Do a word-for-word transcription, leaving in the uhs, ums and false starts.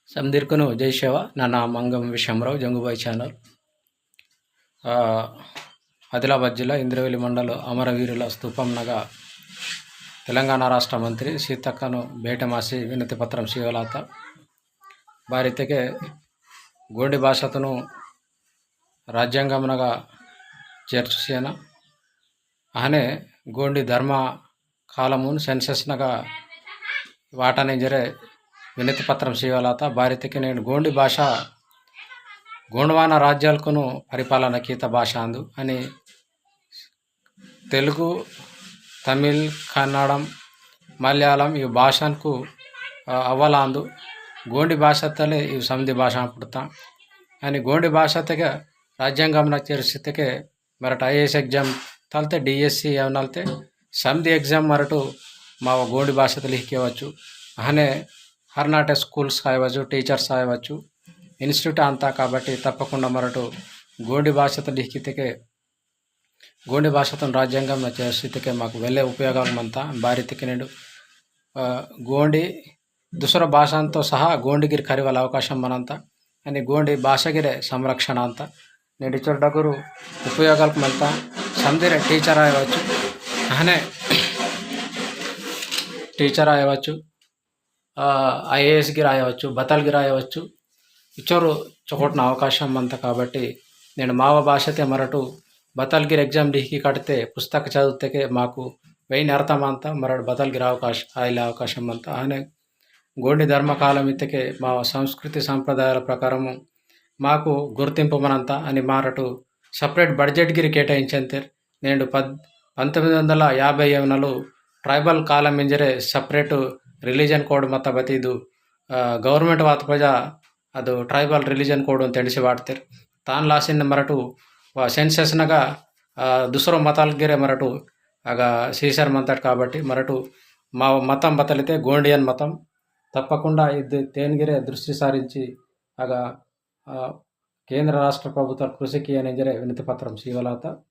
समदीरकुनु जय सेवा, ना नाम अंगम विषयमराव, जंगुबाई channel। आ, आदिलाबाद जिल्ला इंद्रवेली मंडल अमरवीरुला स्तूपम नगा तेलंगाणा राष्ट्र मंत्री सीतक्कनु भेट मासी विनति पत्रम सीवलाता। बारितेके गोंडी भाषातुनु राज्यांगम नगा चेर्चुसियना। अहने गोंडी धर्म कालमुन census नगा वाटाने जरे विनति पत्रम सीवलाता। बारितेके नेंड गोंडी भाषा गोंडवाना राज्यालकुनु परिपालन कीता भाषा अंदु। अनि तेलुगु, तमिल, कन्नडम, मलयालम इव भाषानकु, अ, अवलांदु। गोंडी भाषातले इव समदि भाषा पुड़ता। अनि गोंडी भाषातेके राज्यांगम नगा चेर्सितेके मरट IAS exam तलते, DSC एवनलते समदि exam मरटु माव गोंडी भाषात लिखिकेवच्चु। अहने हरनाटे schools आयवच्चु, teachers आयवच्चु, institute अंता काबट्टी तप्पकुंडा मरटु गोंडी भाषात लिखितेके, गोंडी भाषातुन राज्यांगम नगा चेर्सितेके माकु वेल्ले उपयोगालु मंता। बारितेके नेंडु, अ, गोंडी दुसरा भाषांतो सहा गोंडी गिर करिवाल अवकाशम मनंता। अनि गोंडी भाषा गिरे संरक्षण अंता। नेंड इचोर डगुरु उपयोगालकु मंता। समदिरे teacher आयवच्चु, अहने teacher आयवच्चु, आ, IAS गिर आयवच्चु, बतल गिर आयवच्चु। इचोरु चोकोटना अवकाशम मंता काबट्टी, नेंड माव भाषाते मरटु बतल गिर exam लिखि कटते पुस्तक चदवतेके माकु वेइन अर्थ मंता, मरटु बतल गिर अवकाश, आइले अवकाशम मंता। अहने गोंडी धर्म कालम इत्तेके मा संस्कृति संप्रदायाल प्रकारमु माकु गुर्तिंपु मनंता। अनि मरटु separate budget गिर केटाइंचंतेर। नेंडु पद-, पंतोम्मिदि वंदल याभै एवनलु tribal कालम इंजरे separate religion code मत्ता बतीदु, अ, government वात पजा अदु tribal religion code उन तेंडसी वाटतेर। तान लासिन मरटु वा census नगा, अ, दुसरो मताल गिरे मरटु अगा सीसर मंतट काबट्टी मरटु मा मतम बतलिते गोंडियन मतम। तप्पकुंडा इद तेन गिरे दृष्टि सारिंची अगा, अ, केंद्र राष्ट्र प्रभुत्वाल कृषि कियन इंजरे विनति पत्रम सीवलाता।